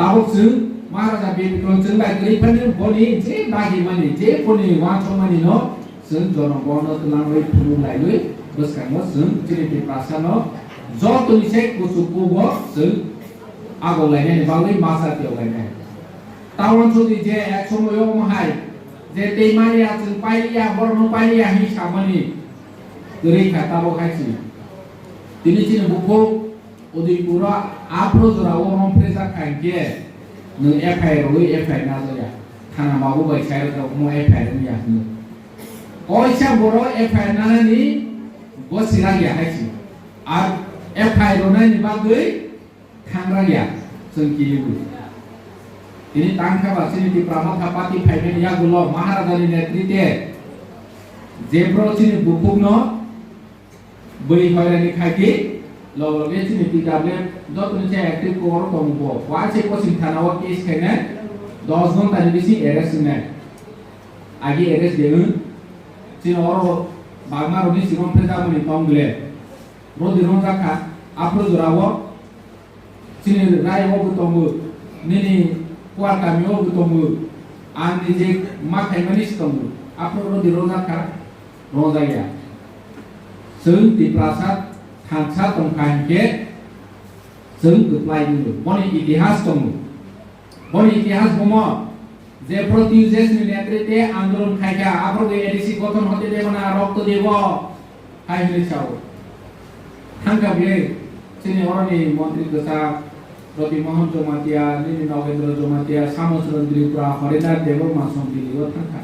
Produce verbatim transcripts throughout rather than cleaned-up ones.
Tabuk chwng Maharaja Bir Bikram chwng bai kwrwi phano boni je bagimani, je boni uansukmani no chwng jonogono twlangwi phunuk laiwi bwskango chwng chini Tiprasa no jotoni se kuchuk kugo chwng agok lainani bagwi masa tiyok lainai. Tabuk chwng je ek somoyo omo hai je tei maliya chwng pailiya, borokno pailiya hinwi samani kwrwi kha tabuk hai se. Tini chini bukhuk Udaipur o aphuru jora o romphre jak kha hinkhe nwng F I R rwui F I R najak ya. Thana babu bai sai rwkha omo F I R wngya hwnwi. Kaisa borok F I R nanani gosi rang ya hai se. Ar F I R rwnani bagwi thang rang ya chwng kiriui. Tini tang kha ba chini Tipra Motha Party phaimani yagulo Maharaja ni netrite jephru chini bukhukno bwi hoirani khaikhe log loge chini T W F jotoni se active kokoro tongo bo. Waise Koching thana o case khainai dos ghonta ni bising arrest wngnai. Agi arrest de wng. Chini oro bagma rokni sikon phrejakmani tong gle. Rodi rongjak kha aphuru jora o. Chini rai o bo tongo, nini kuar kami o bo tongo, ang ni je ma khaimani se tongo, aphuru rodi rongjak kha, rongjak ya. Chwng Tiprasa thansa tong kha hinkhe chwng kwplai wngo. Boni itihas tongo. Boni itihas bomo je Proti Ujesh ni netrite andolon khaikha, aphuru A D C gothon hote debo na rokto debo hai hwnwi sao. Thangkha bile chini oroni montri kwchak Roti Mohan Jamatia, nini Nagendra Jamatia, Samosran Tripura, Harinath Debbarma song Delhi o thangkha.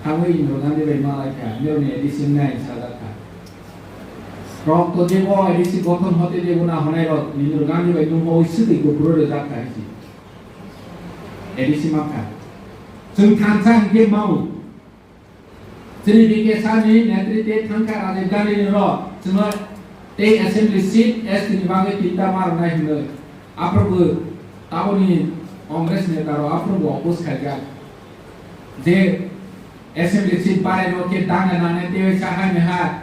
Thangwi Indira Gandhi bai malaikha, nironi A D C wngnai sajakha. Rokto debo A D C gothon hote debo na honai rok Indira Gandhi bai nungbo oi swtwi gubro rwjakha hai se. A D C makha. Chwng thansa hinkhe mao. Chini B K Sani netrite thangkha Rajiv Gandhi ni rok. Chwngno tei assembly seat S T ni bagwi tinta ma rwnai hwnwi. Aphuru bo taboni Congress neta rok aphuru bo oppose khaijak. Je assembly seat barai rok khe danga nangnai tei sa hai ni ha.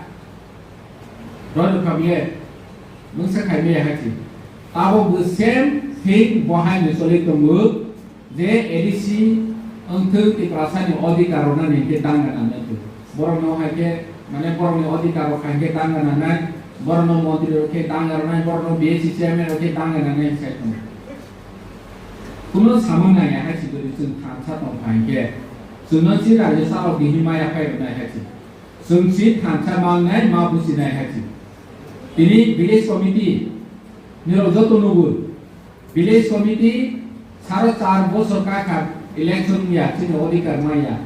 Rwrwkha bile, mungsa khaimaya hai se. Tabuk bo same thing bo hai ni choli tongo je A D C wngthwng Tiprasa ni odhikar rwnani hinkhe danga nangnai khe. Borok no hai khe, mane borok ni odhikar rok hai khe danga nangnai, borok no montri rok khe danga rwnai, borok no B S C chairman rok khe danga nangnai sai tongo. Kuno samung nangya hai se jodi chwng thansa tong kha hinkhe, chwngno si rajya sabha ni himaya phai rwnai hai se. Chwng si thansa mangnai ma buchinai hai se. Tini village committee nirok joto nugo. Village committee saro char bosor kakha election ya chini odhikar maya.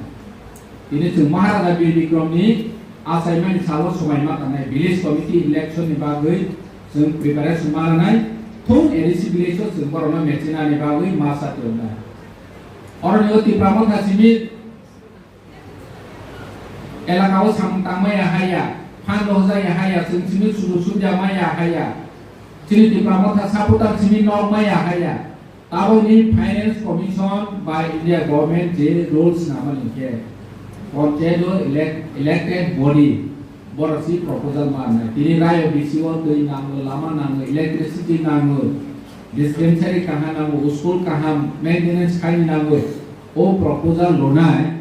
Tini chwng Maharaja Bir Bikram ni achaimani salo swmai ma tangnai village committee election ni bagwi chwng preparation ma lanai. Thung A D C village o chwng borokno mechinani bagwi ma sa tongna. Oroni o Tipra Motha simi elaka o samung tangmaya haya, phan rohjaya haya, chwng simi sujug subida maya haya, chini Tipra Motha supporter simi nok maya haya. Taboni Finance Commission by India Government je rules namani khe, panchayat o elect-, elected body borok si proposal manai. Tini rayo B C O twi nango, lama nango, electricity nango, dispensary kaham nango, school kaham maintenance khaini nango. O proposal lonai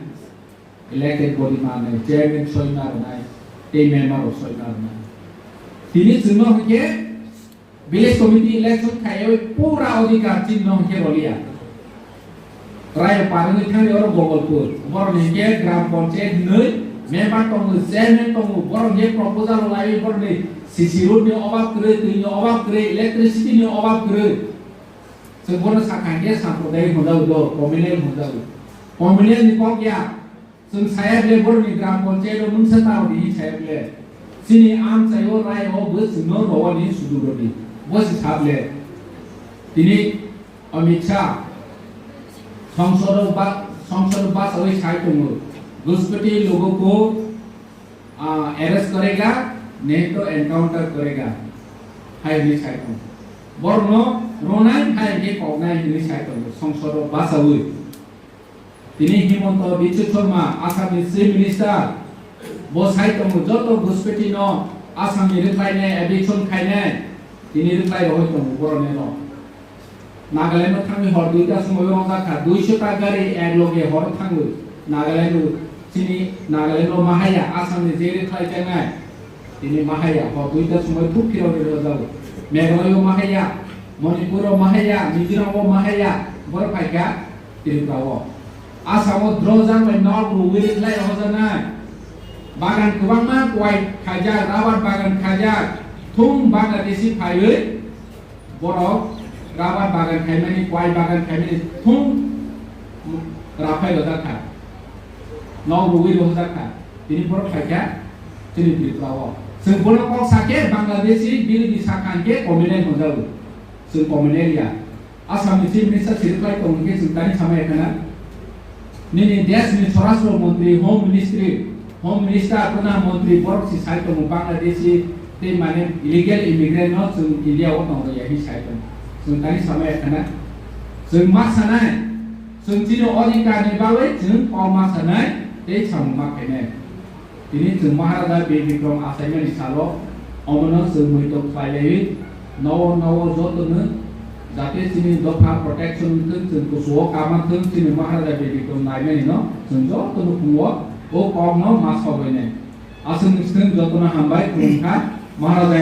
elected body manai, chairman soi ma rwnai, tei member rok soi ma rwnai. Tini chwngno hwnkhe village committee election khaiwi pura odhikar chini no hwnkhe roliya. Rayo parwngwi thangdi oro Gogolpur. Borok ni hwnkhe gram panchayat hwnwi member tongo, chairman tongo, borok hwnkhe proposal laiwi borok ni C C road ni obab kwrwi, twi ni obab kwrwi, electricity ni obab kwrwi. Chwng bono sakha hwnkhe sampradayik hwnjago do, communal hwnjago. Communal ni kok ya. Chwng saya ble borokni gram panchayat o mungsa tao di saya ble. Chini amchai o rai o bo chwngno rowa ni sudu rodi. Bo si sa ble. Tini Amit Shah songsod o ba, songsod o basawi sai tongo. Guspati logo ko, ah, arrest karega, nahi to encounter karega. Hai hwnwi sai tongo. Borokno ronai hai hwnwi koknai hwnwi sai tongo. Songsod o basawi. Tini Himanta Biswa Sarma, Assam ni Chief Minister, bo sai tongo joto Guspati no Assam ni rwkhlai nai, eviction khai nai, tini rwkhlai rohoi tongo borok ni no. Nagaland no thangwi hor duita somoi rojak kha, duiso ta gari ek loge hor thangwi Nagaland o, chini Nagaland o mahaya Assam ni jeri khlai tangnai, tini mahaya hor duita somoi thuk phirogwi rojago. Meghalaya o mahaya, Manipur o mahaya, Mizoram o mahaya, borok phaikha Tripura o. Assam o drojak bai nok rwwi khlai rohorjaknai. Bagan kwbangma kwai khaijak, rubber bagan khaijak, thung Bangladeshi phaiwi borok rubber bagan khaimani, kwai bagan khaimani thung raphai rojak kha, nok rwwi rohorjak kha, tini borok phaikha chini Tripura o. Chwng bono kok sakhe Bangladeshi birodhi sakha hwnkhe communal hwnjago, chwng communal ya. Assam ni Chief Minister siri khlai tong hwnkhe chwng tani samaya khana. Nini desh ni Swarashtra Mantri, Home Ministry, Home Minister, Pradhan Mantri borok si sai tongo Bangladeshi tei mane illegal immigrant no chwng India o tong ya hi sai tongo. Chwng tani samaya khana. Chwng ma sanai, chwng chini odhikar ni bagwi chwng kok ma sanai tei samung ma khainai. Tini chwng Maharaja Bir Bikram achaimani salo omono chwng muitok khlaiwi nowo nowo jotono jate chini dopha protection wngthwng, chwng kuchugo kama thwng, chini Maharaja Bir Bikram naimani no chwng jotono phungo o kokno ma sabainai. Aswk wngthwng jotono hambai khulumkha Maharaja.